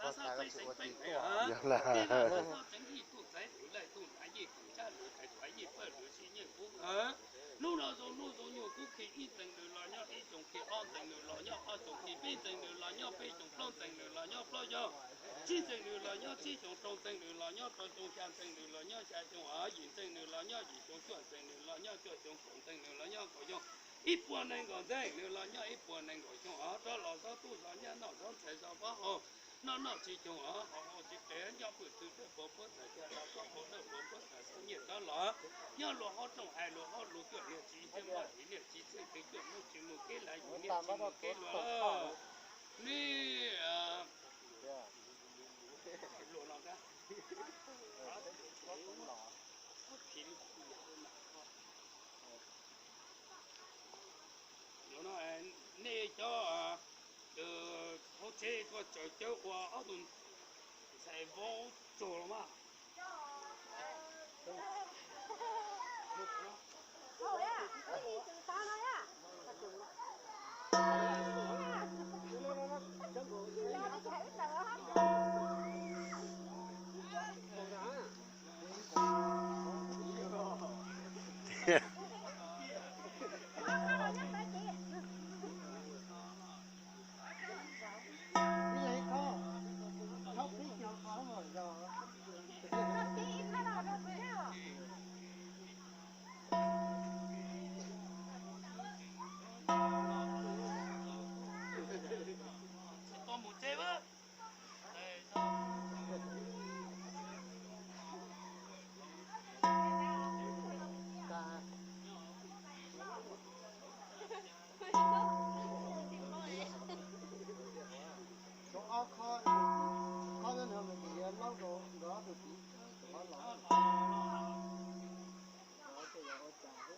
Xav txeeb xeeb peeb pem, yog lawm, txhob txeeb yij tuj txaiv lwm lawm, tuj nrad yij koom tsab lwm, hais tuaj yij pawg lwm sib nyiaj kub. Hnub no zoo hnub zoo nyuag kub khi ib txeeg lwm los nyob ib xyoos, khi ob txeeg lwm los nyob ob xyoos, khi peb txeeg lwm los nyob peb xyoos, plaub txeeg lwm los nyob plaub xyoos, tsib txeeg lwm los nyob tsib xyoos, rau txeeg lwm los nyob rau xyoo, xya txeeg lwm los nyob xya xyoo, yim txeeg lwm los nyob yim xyoo, cuaj txeeg lwm los nyob cuaj xyoo, kaum txeeg lwm los nyob kaum xyoo, ib puas nees nkaum txeeg lwm los nyob ib puas nees nkaum xyoo, rov los txhob tub zov nyab, noj txhob ntxhais zov pob hau, noj noj tsis xyoo, haus haus tsis qev, nyob pwm tw dawb paug puab txhais chaw los, nyob haus dawb paug puab txhais xav nyiaj rov los, nyob luag hauv rooj hais luag hauv lus, cuaj niag tsis thiab maj lis niag tsis txheej twg, cuaj hnub tsis mus kev lawm, yim niag tsis mus kev luag. Neb no nej cov hauv tsev kuj tsaws cawv ua ob tug ntxhais vauv tsuag los mas. Ob khob, khob nyob no ces yuav laub rau nkawd ob tug txiv, ob los. Cov tuaj ntxeev nws los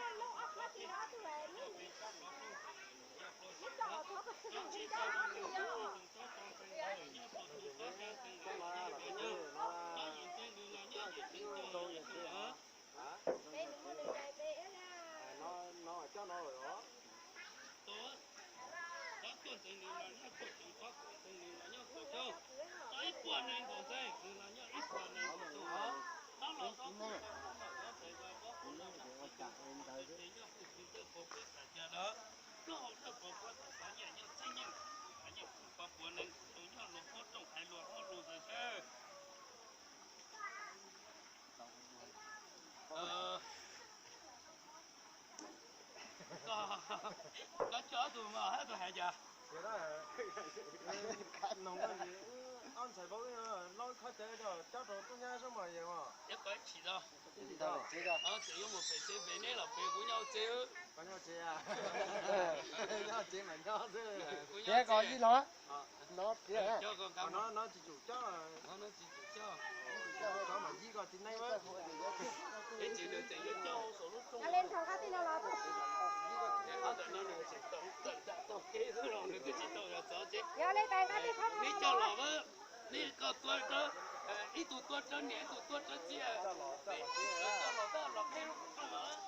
nyob cuaj xyoo, cov tuaj ntxeev nws los nyob kaum xyoo, tau ib puas nees nkaum ntxeeg, nws los nyob ib puas nees nkaum xyoo. Tab los tau tus tau los cov ntxhais zos pov kuv los nyob pov tus tau tus ces nyob pwj twg dawb paug puab txhais chaw lawm, plaub hau dawb paug puab txhais xav nyiaj nyob txhiab nyiaj, nyiaj pwj pov puas nees nkaum xyoo nyob luag qhuab rooj hais luag ob lus ntawd sawb. Koj coj ob tug mas ob tug hais cas? Noog, ob ntxhais vauv laub khob cawv coj rau tub nyab sab mas yees os. Tsis tau, tseem yuav mus pem tsev pem neb los pem kuv nyob tsev. Koj nyob tsev, nyob tsev mas nyob xwb. Kuv nyob tsev. No tsis tsum coj, cov mas yib koj txiv neeb. Peb tsev nws tseem yuav coj hauv saum lub rooj. Yog li ntawd qhov twg no los tau. Qhov ntawm no nws tseem tau tawm nram tog kev xwb los nws twb tsis tau yog txog tsev. Yog li ntawd qhov twg no los. Neb coj los, neb koj tuav rawv, ib tug tuav rawv niam, ib tug tuav rawv txiv, coj los tab los qhib lub rooj mas.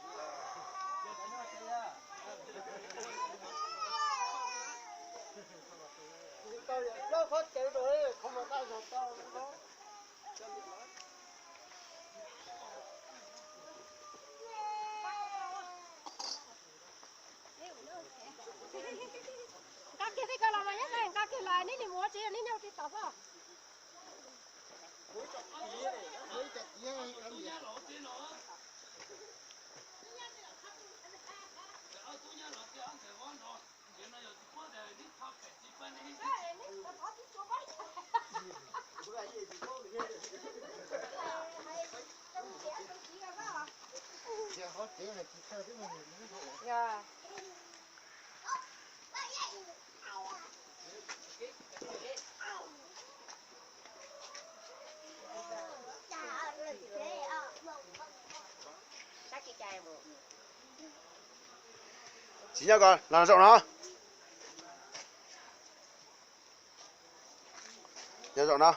Tsis tau yog plaub khob cawv rau qhov mas tab zog tau. Nqa kiag tej ko los mas nyob, nqa kiag los neb nim mus ua tsev, neb nyob ua tsev tom xwb. Tsis nyob ko, los zaum no. Nyob zaum no.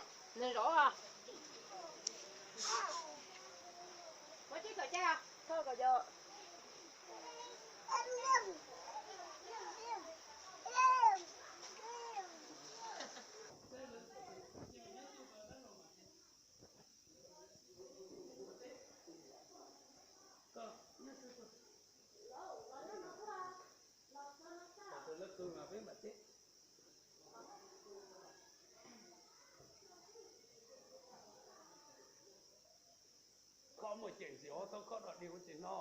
Koj muaj ceem tsis ua tau koj dog dig ua tsis no.